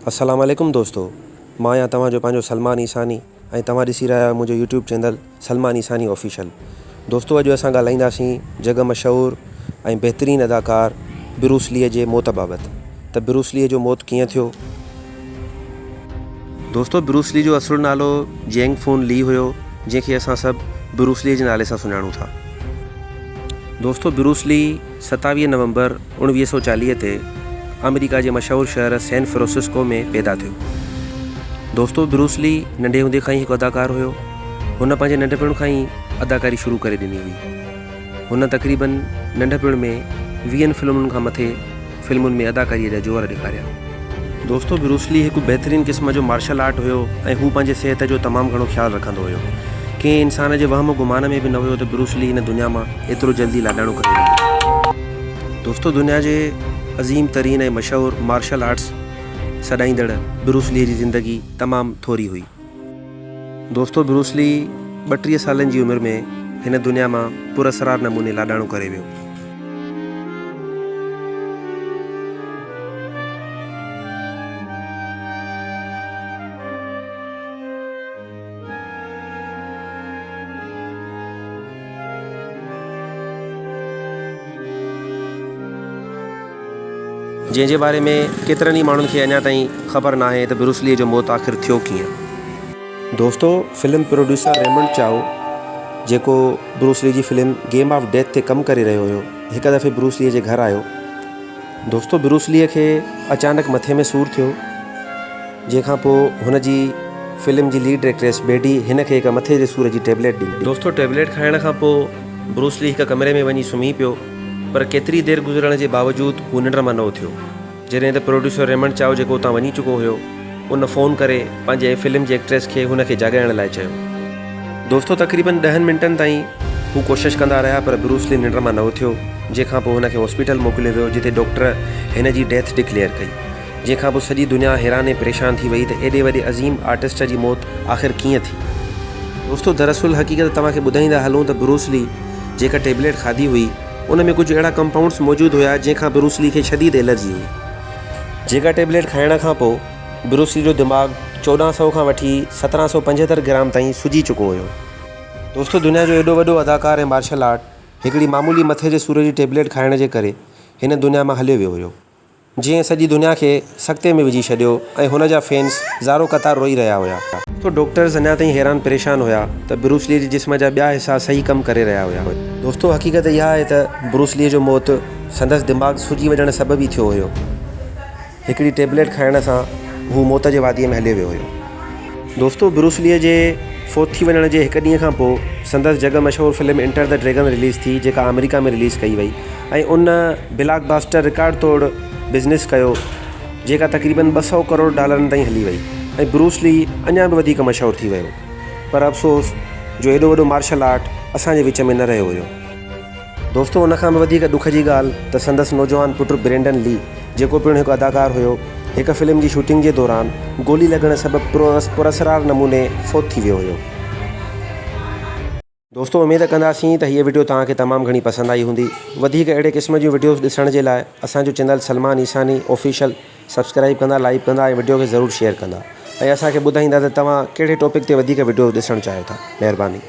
السلام عليڪم دوستو مان آهيان توهان جو پنهنجو سلمان عيساني ۽ توهان ڏسي رهيا آهيو منهنجو YouTube channel Salman Isani official دوستو اڄ اسان ڳالهائينداسين جڳ مشهور ۽ بهترين اداڪار بروس لي جي موت بابت ته بروس لي جو موت ڪيئن ٿيو دوستو بروس لي جو اصل نالو جينگ فون لي هيو جنهن کي اسان سڀ بروس لي جي نالي سان سڃاڻون ٿا دوستو بروس لي 27 نومبر 1940 تي آمريڪا جي مشهور شهر سين فرانسسڪو ۾ پيدا ٿيو. دوستو بروس لي ننڍي هوندي کان ئي هڪ اداڪار هيو. هن پنهنجي ننڍپڻ کان ئي اداڪاري شروع ڪري ڏني هئي. هن تقريبن ننڍپڻ ۾ ويهن فلمن کان مٿي فلمن ۾ اداڪاريء جا جوهر ڏيکاريا. دوستو بروس لي هڪ بهترين قسم جو مارشل آرٽ هيو ۽ هو پنهنجي صحت جو تمام گهڻو خيال رکندو هيو. ڪنهن انسان جي وهم و گمان ۾ به نه هيو ته بروس لي هن دنيا مان ايترو جلدي لاڏاڻو ڪري ويندو. دوستو دنيا جي عظيم ترين ۽ مشهور مارشل آرٽس سڏائيندڙ بروس لي جي زندگي تمام ٿوري هئي. دوستو بروس لي 32 سالن جي عمر ۾ هن دنيا مان پراسرار نموني لاڏاڻو ڪري ويو. جنهن جي باري ۾ ڪيترن ئي ماڻهن کي اڃا تائين خبر ناهي ته بروس لي جو موت آخر ٿيو ڪيئن. دوستو فلم پروڊيوسر ريمنڊ چائو جيڪو بروس لي جي فلم گيم آف ڊيٿ تي ڪم ڪري رهيو هيو هڪ دفعي بروس لي جي گهر آيو. دوستو بروس لي کي اچانڪ مٿي ۾ سور ٿيو جنهن کان پوء هن جي فلم جي ليڊ ايڪٽريس بيڊي هن کي هڪ مٿي جي سور جي ٽيبليٽ ڏني. دوستو ٽيبليٽ کائڻ کان پوء بروس لي هڪ ڪمري ۾ وڃي سمهي پيو پر ڪيتري دير گذرڻ جي باوجود هو ننڊ مان نه اٿيو. جڏهن ته پروڊيوسر ريمنڊ چائو جيڪو اتان وڃي چڪو هيو ان فون ڪري پنهنجي فلم جي ايڪٽريس کي هن کي جاڳائڻ لاء چيو. دوستو تقريبن ڏهن منٽن تائين هو ڪوشش ڪندا رهيا پر بروس لي ننڊ مان نه اٿيو جنهن کان پوء هن کي هاسپيٽل موڪليو ويو جتي ڊاڪٽر هن جي ڊيٿ ڊڪليئر ڪئي جنهن کان پوء سڄي دنيا حيران ۽ پريشان ٿي وئي ته ايڏي وڏي عظيم آرٽسٽ جي موت آخر ڪيئن ٿي. دوستو دراصل حقيقت توهان کي ٻڌائيندا هلون ته بروس لي جيڪا ٽيبليٽ کاڌي هئي ان ۾ ڪجهه اهڙا ڪمپائونڊس موجود هيا جنهن کان بروس لي کي شديد الرجي هئي. جيڪا ٽيبليٽ کائڻ کان پوء بروس لي جو دماغ 1400 کان وٺي 1775 گرام تائين سجي چڪو هيو. دوستو دنيا جو ايڏو وڏو اداڪار ۽ مارشل آرٽ هڪڙي معمولي مٿي جي سور جي ٽيبليٽ کائڻ جي ڪري هن دنيا مان هليو ويو هيو. جنهن سڄي دنيا کي سڪتي ۾ وجهي ڇڏيو ۽ هن جا فينس زارو قطار روئي رهيا هيا. دوستو ڊاڪٽرز اڃا تائين حيران پريشان هيا ته بروس لي جي جسم جا ٻيا حصا صحيح ڪم ڪري رهيا هيا. دوستو حقيقت اها آهي ته بروس لي جو موت سندس دماغ سجي وڃڻ سبب ئي ٿيو هيو. هڪڙي ٽيبليٽ کائڻ سان هو موت جي وادي ۾ هليو ويو هيو. دوستو بروس لي جي فوت ٿي وڃڻ جي هڪ ڏينهن کان پوء سندس جڳ مشهور film enter the dragon release ٿي جيڪا آمريڪا ۾ رليز ڪئي وئي ۽ ان بلاڪ باسٽر رڪارڊ توڙ بزنس ڪيو جيڪا تقريبن 200 ڪروڙ ڊالرن تائين هلي وئي ۽ بروس لي اڃا به وڌيڪ مشهور ٿي ويو پر افسوس جو ايڏو وڏو مارشل آرٽ اسان جي وچ ۾ نه رهيو هيو. دوستو ان کان به وڌيڪ ڏک جي ڳالهه ته سندس نوجوان پٽ برينڊن لي جيڪو پڻ هڪ اداڪار هيو هڪ فلم جي شوٽنگ جي دوران گولي لڳڻ سبب پراسرار نموني فوت ٿي ويو هيو. دوستو اميد ڪنداسين ته هيء وڊيو توهان کي تمام گهڻي پسند آئي هوندي. وڌيڪ اهڙي قسم جون وڊيوز ڏسڻ جي لاء اسان جو channel Salman Isani official subscribe ڪندا لائيڪ ڪندا ۽ وڊيو کي ضرور شيئر ڪندا ۽ اسان کي ٻڌائيندا ته توهان ڪهڙي ٽاپڪ تي وڌيڪ وڊيوز ڏسڻ چاهيو ٿا. مهرباني.